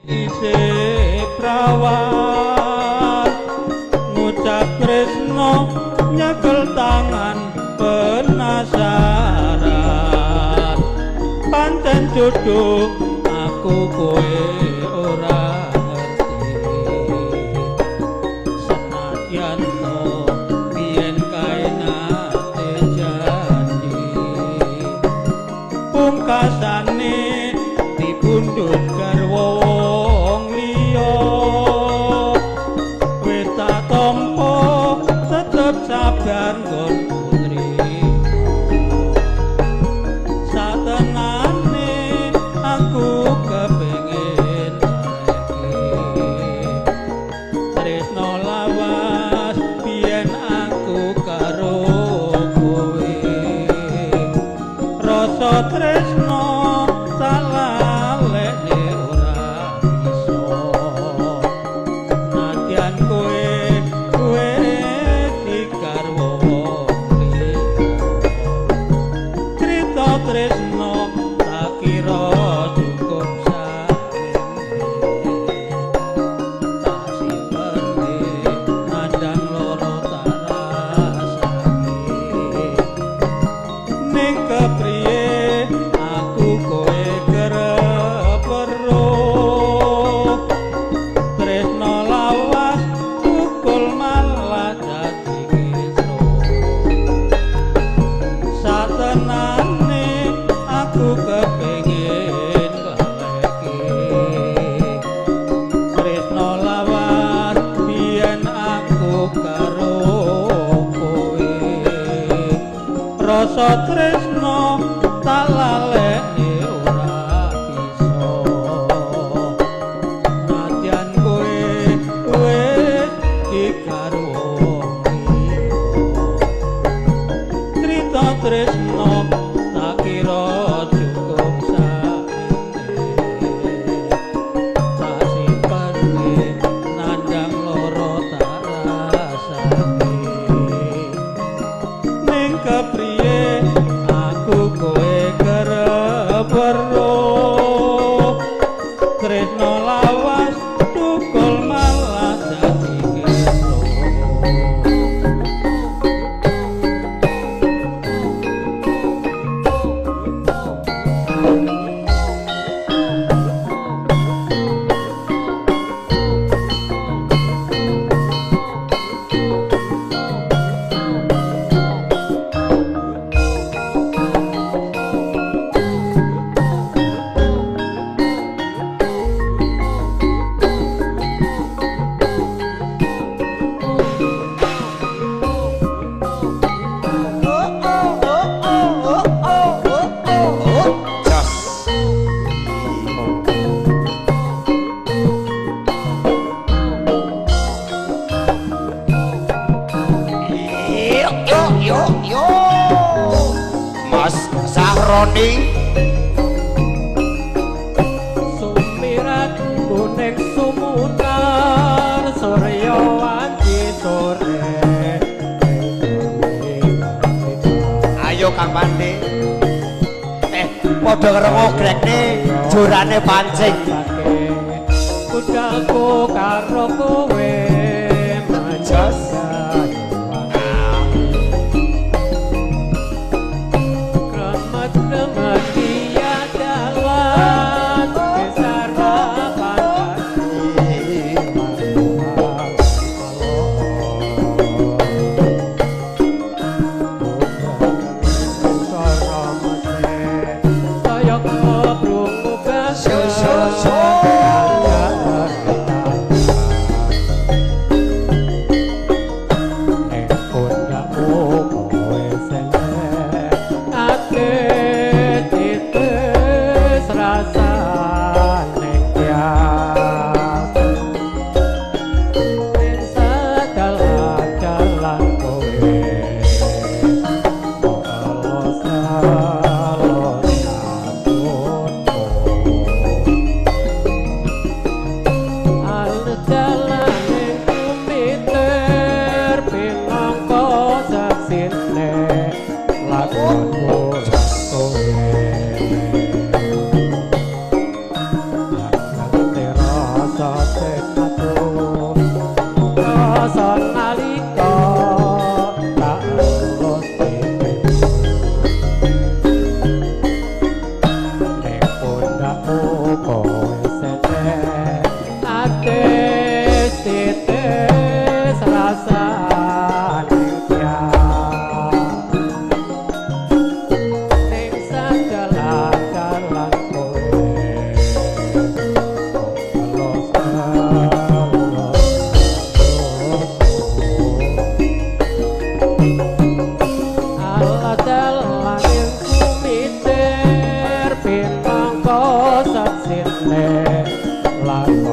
Isih prawan ngucap tresno nyekel tangan penasaran pancen jodoh aku kowe ora ngerti senadyan to biyen kae nate janji pungkasane dipundhut garwa wong liya wis tak tampa tetep sabar nggon putri satenane aku kepengin lagi tresno lawas biyen aku karo kowe rasa tresno salalene ora iso nadyan kowe kowe digarwa wong liya crita tresno tak kira cukup samene tak simpene nandang loro tak rasake ning kepriye aku kowe kerep weruh tresno lawas tukul malah dadi kisruh satenane aku kepengin ngleleki tresno lawas biyen aku karo kowe rasa tresno tak lalekne ora bisa nadyan kowe wis digarwa wong liya crita tresno tak kira cukup samene tak simpene nandang loro tak rasake ning kepriye aku kowe kerep weruh tresno lawas tukul malah dadi kisruh. Jos. Yo yo yo yo. Mas Sahroni. Sumirat kuning sumunar surya wanci sore. Ayo Kang Pande. Padha ngrungu grekne jurane pancing. Budalku karo kowe Jos. Kremet-kremet dia dalan besarapan. So so so. Lakone